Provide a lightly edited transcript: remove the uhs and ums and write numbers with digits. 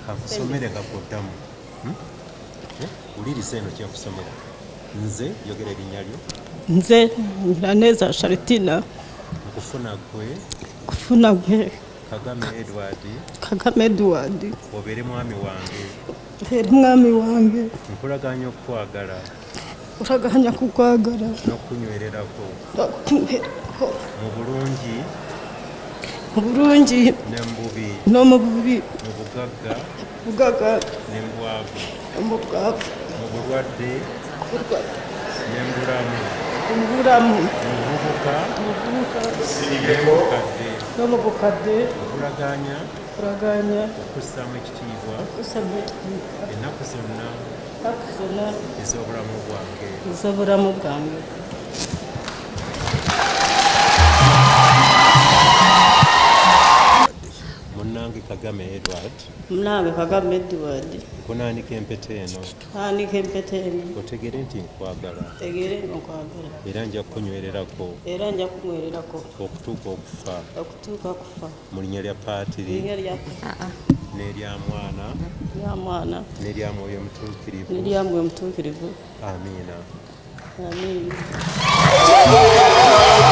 Kankusomere nga gw'oddamu. Hmm? Eh, wuliriza eno kyenkusomera. Nze yogera erinnya lyo. Nze Nyiraneza Sharitina. Nkufuna gwe. Kufuna gwe. Kagame Edward. Kagame Edward. Obeere mwami wange. Obeere mwami wange. Nkulagaanya okukwagala. Nkulagaanya kukwagala. N'okukunywererako. N'okukunywererako. Mu bulungi. Mu bulungi. Ne mu bubi. N'omu bubi. Mu bugagga. Bugagga. Ne mu bwavu. Ne mu bwavu. Mu bulwadde. Bulwadde. Ne mu bulamu. Mu bulamu. Mu buvubuka. Mu buvubuka. Ne mu bukadde. No mu bukadde. Okulagaanya. Okulagaanya. Okussaamu ekitiibwa. Okussaamu ekitiibwa. Ennaku zonna. Ennaku zonna. Ez'obulamu bwange. Ez'obulamu bwange. Munnange Kagame Edward. Munnange Kagame Edward. Nkunaanika empeta eno. Naanika empeta eno. Otegeere nti nkwagala. Otegeere nga nkwagala. Era nja kukunywererako. Era nja kukunywererako. Okutuuka okufa. Okutuuka okufa. Mu linnya lya Paatiri. Linnya lya N'erya Mwana. Lya Mwana. N'erya Mwoyo Mutuukirivu. N'erya Mwoyo Mutuukirivu. Amiina. Amiina.